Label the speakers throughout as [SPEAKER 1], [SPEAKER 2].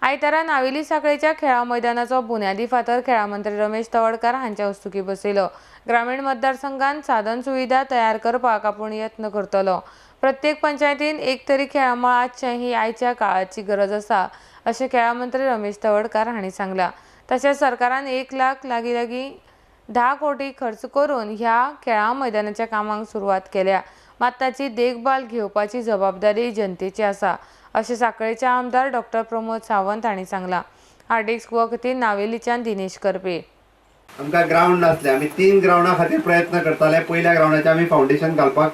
[SPEAKER 1] आयतारा नावेली साखळेच्या खेळा मैदानाचो बुन्यादी फातर खेळा मंत्री रमेश तवडकार हांच्या हस्तुकीं बसयलो. ग्रामीण मतदारसंघात साधन सुविधा तयार करपाक आपूण यत्न करतलो. प्रत्येक पंचायतीन एक तरी खेळां मळ आसचें ही आयच्या काळाची गरज आसा अशें खेळा मंत्री रमेश तवडकार हांणी सांगलां. तशेंच सरकारान 1 लाख लागीं लागीं 10 कोटी खर्च करून ह्या खेळां मैदानाच्या कामाक सुरवात केल्या, मात ताची देखभाल घेवपाची जबाबदारी जनतेची आसा अशें साखळेचे आमदार डॉक्टर प्रमोद सावंत हांणी सांगलां. हार्डिक्स गोवा खातीर नावेलीच्यान दिनेश करपे.
[SPEAKER 2] आमकां ग्रावंड नासलें, आमी 3 ग्रावंडा खातीर प्रयत्न करताले. पयल्या ग्रावंडाचे आमी फावंडेशन घालपाक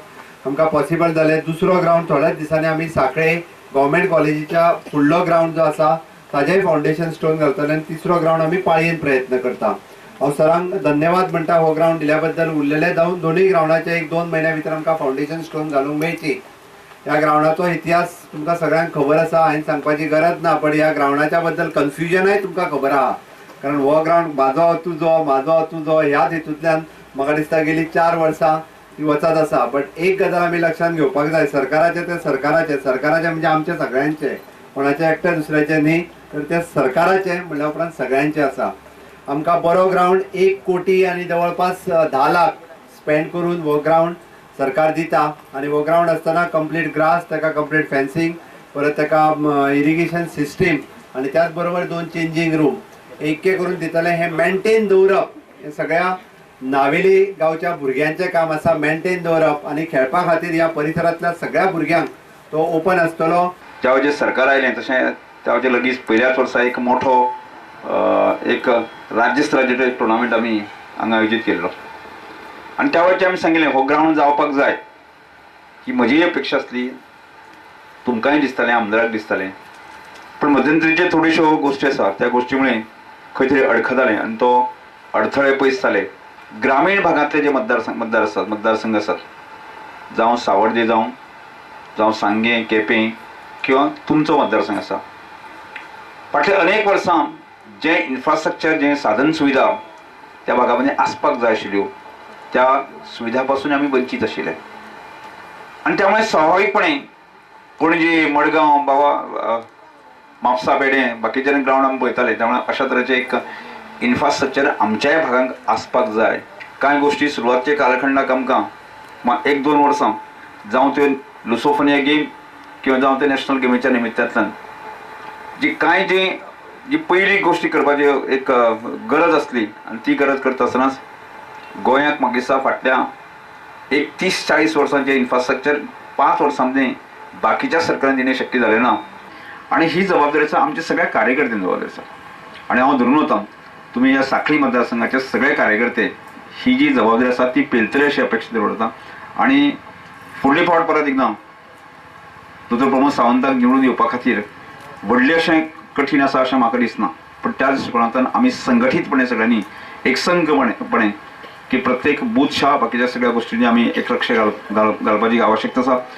[SPEAKER 2] आमकां पॉसिबल जालें. दुसरो ग्रावंड थोड्याच दिसांनी आमी साखळे गव्हर्मेंट कॉलेजीच्या फुडलो ग्रावंड जो आसा ताजेय फावंडेशन स्टोन घालतले आनी तिसरो ग्रावंड आमी पाळयेन प्रयत्न करता. हांव सरांक धन्यवाद म्हणटा हो ग्रावंड दिल्या बद्दल. उरलेले जावन दोनूय ग्रावंडाचे 1-2 म्हयन्या भितर आमकां फावंडेशन स्टोन घालूंक मेळची. ह्या ग्रावंडाचो इतिहास तुमकां सगळ्यांक खबर आसा, हांवें सांगपाची गरज ना, पण ह्या ग्रावंडाच्या बद्दल कन्फ्युजनय तुमकां खबर आहा. कारण हो ग्रावंड म्हाजो तुजो म्हाजो तुजो ह्याच हेतूंतल्यान म्हाका दिसता गेली 4 वर्सां ती वचत आसा. बट एक गजाल आमी लक्षांत घेवपाक जाय, सरकाराचें तें सरकाराचें, सरकाराचें म्हणजे आमचें सगळ्यांचें, कोणाचें एकट्या दुसऱ्याचें न्ही, तर तें सरकाराचें म्हणल्या उपरांत सगळ्यांचें आसा. आमकां बरो ग्रावंड 1 कोटी आनी जवळपास 10 लाख स्पेंड करून हो ग्रावंड सरकार दिता आनी हो ग्रावंड आसतना कंप्लीट ग्रास, ताका कंप्लीट फेन्सिंग, परत ताका इरिगेशन सिस्टीम आनी त्याच बरोबर 2 चेंजींग रूम एक एक करून दितले. हें मेंटेन दवरप हें सगळ्या नावेली गांवच्या भुरग्यांचें काम आसा. मेंटेन दवरप आनी खेळपा खातीर ह्या परिसरांतल्या सगळ्या भुरग्यांक तो ओपन आसतलो.
[SPEAKER 3] ज्या वेळार सरकार आयलें तशें त्या वेळार लगीच पयल्याच वर्सा एक मोठो एक राज्य स्तराचेर एक टुर्नामेंट आमी हांगा आयोजीत केल्लो आनी त्या वेळार आमी सांगिल्लें हो ग्रावंड जावपाक जाय ही म्हजी अपेक्षा आसली, तुमकांय दिसतालें, आमदाराक दिसतालें. पूण मध्यंतरीचे थोड्योश्यो गोश्टी आसा त्या गोश्टी मुळे खंय तरी अडखतालें आनी तो अडथळे पयस जाले. ग्रामीण भागांतले जे मतदार आसात, मतदारसंघ आसात, जावं सावर्डे जावं, जावं सांगें, केपें किंवा तुमचो मतदारसंघ आसा, फाटल्या अनेक वर्सां जें इन्फ्रास्ट्रक्चर, जें साधन सुविधा त्या भागा मदीं आसपाक जाय आशिल्ल्यो त्या सुविधा पासून आमी वंचीत आशिल्ले आनी त्यामुळे स्वाभाविकपणे पणजी, मडगांव, बाबा म्हापसा, पेडें बाकीचे ग्रावंड आमी पळयताले. त्यामुळे अशा तरेचें एक इन्फ्रास्ट्रक्चर आमच्याय भागांक आसपाक जाय. कांय गोश्टी सुरवातचे कालखंडाक आमकां 1-2 वर्सां जावं त्यो लुसोफोनिया गेम किंवा जावं ते नॅशनल गेमीच्या निमित्तांतल्यान जी कांय जी जी पयली गोश्टी करपाची एक गरज आसली आनी ती गरज करता आसतनाच गोंयाक म्हाका दिसता फाटल्या एक 30-40 वर्सांचें इन्फ्रास्ट्रक्चर 5 वर्सां मदीं बाकीच्या सरकारान दिणें शक्य जालें ना. आनी ही जबाबदारी आसा आमच्या सगळ्या कार्यकर्त्यांची जबाबदारी आसा. आनी हांव धरून वता तुमी ह्या साखळी मतदारसंघाचे सगळे कार्यकर्ते ही जी जबाबदारी आसा ती पेलतले अशी अपेक्षा दवरता. आनी फुडले फावट परत एकदां दोतोर प्रमोद सावंताक निवडून येवपा खातीर व्हडलें अशें कठीण आसा अशें म्हाका दिसना, पूण त्या दृश्टिकोणांतल्यान आमी संघटीतपणे सगळ्यांनी एकसंघपणे की प्रत्येक बूथ शाह बाकीच्या सगळ्या गोष्टींनी आमी एक लक्ष घालपाची आवश्यकता आसा.